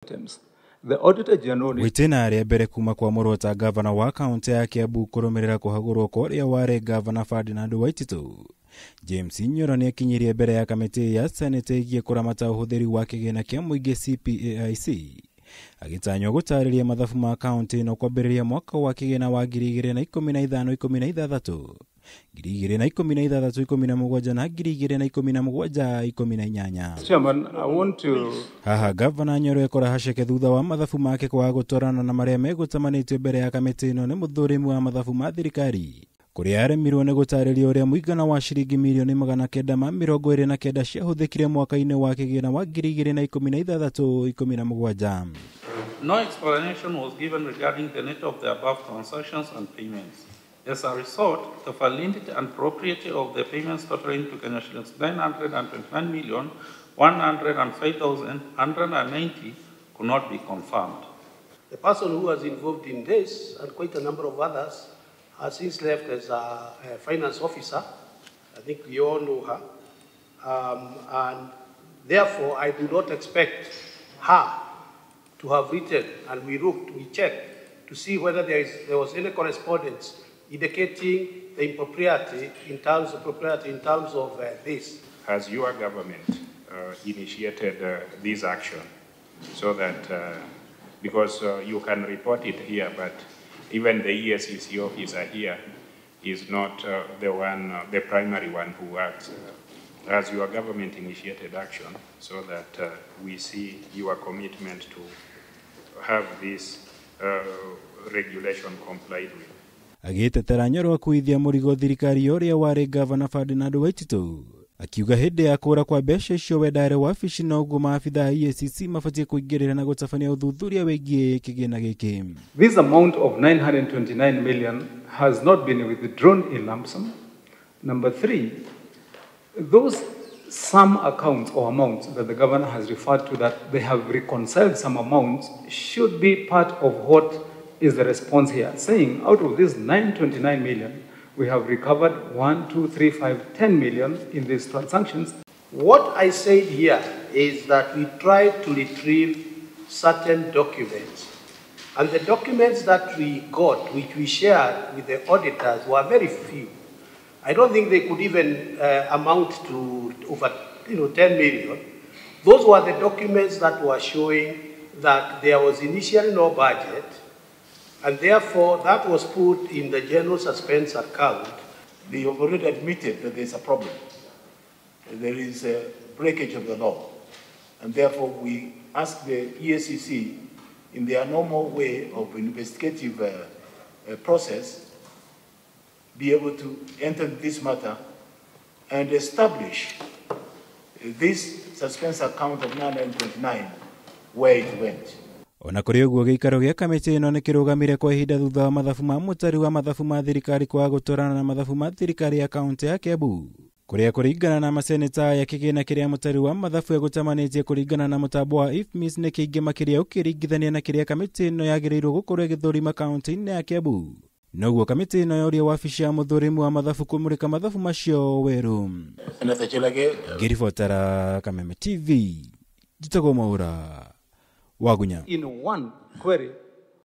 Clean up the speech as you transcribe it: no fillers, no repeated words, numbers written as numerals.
Items. The Auditor General Gwĩtĩna rĩa mbere kuma kwamũrwo ta gavana wa kaunti ya Kiambu kũrũmĩrĩra kũhagũrwo kwa ũrĩa warĩ gavana Ferdinand Waititu. James Nyoro nĩakinyirie mbere ya kamĩtĩ ya Senate ĩgiĩ kũramata ũhũthĩri wa kĩgĩna kĩa mũingĩ CPAIC, agĩtanywo gũtarĩria mathabu ma kaunti ĩno kwambĩrĩria mwaka wa kĩgĩna wa 2015 16, 2016 17 na 2017 18. Chairman, I want to Haha gavana Nyoro ekora haceke thutha wa mathabu make kwaga gũtwarana na marĩa megũtamanĩtio mbere ya kamĩtĩ ĩno nĩ mũthũrimi wa mathabu ma thirikari, kũrĩa aremirwo nĩ gũtarĩria ũrĩa mũigana wa ciringi mirioni 929 ciahũthĩkire mwaka-inĩ wa kĩgĩna wa 2016 17. No explanation was given regarding the nature of the above transactions and payments. As a result, the validity and propriety of the payments totaling to Kenya shillings 929,105,190 could not be confirmed. The person who was involved in this and quite a number of others has since left as a finance officer. I think we all know her. And therefore, I do not expect her to have written, and we looked, we checked to see whether there was any correspondence indicating the impropriety in terms of propriety in terms of this. Has your government initiated this action so that, because you can report it here, but even the EACC officer here is not the one, the primary one who acts. Has your government initiated action so that we see your commitment to have this regulation complied with? Agĩtetera Nyoro akuithia mũrigo thirikari ũrĩa warĩ gavana Ferdinand Waititu, akiuga hĩndĩ ya kũra kwa mbeca icio we ndarĩ wabici, noguo maabitha a EACC mabatiĩ kũingĩrĩra na gũtabania ũthuthuria wĩgiĩ kĩgĩna gĩkĩ. This amount of 929 million has not been withdrawn in lump sum. Number three, those some accounts or amounts that the governor has referred to that they have reconciled some amounts should be part of what is the response here, saying out of this 929 million, we have recovered 1, 2, 3, 5, 10 million in these transactions. What I said here is that we tried to retrieve certain documents, and the documents that we got, which we shared with the auditors, were very few. I don't think they could even amount to over 10 million. Those were the documents that were showing that there was initially no budget, and therefore that was put in the general suspense account. They have already admitted that there is a problem. There is a breakage of the law. And therefore we ask the EACC, in their normal way of investigative process, be able to enter this matter and establish this suspense account of 929 where it went. Ona kũrĩ ũguo, gĩikaro gĩa kamĩtĩ ĩno nĩ kĩrũgamire kwa ihinda thutha wa mathabu ma mũtari wa mathabu ma thirikari kwaga gũtwarana na mathabu ma thirikari ya kaunti ya Kiambu, kũrĩa kũringana na maseneta ya kĩgĩna kĩrĩa mũtari wa mathabu egũtamanĩtie kũringana na mũtambo wa IFMIS nĩ kĩingĩ makĩria ũkĩringithania na kĩrĩa kamĩtĩ ĩno yagĩrĩirwo gũkorwo ĩgĩthũrima kaunti-inĩ ya Kiambu. Noguo kamĩtĩ ĩno yoria wabici ya mũthũrimi wa mathabu kũmũrĩka mathabu macio werũ. Ngĩribotera Kameme TV, njĩtagwo Mwaura Wagunya. In one query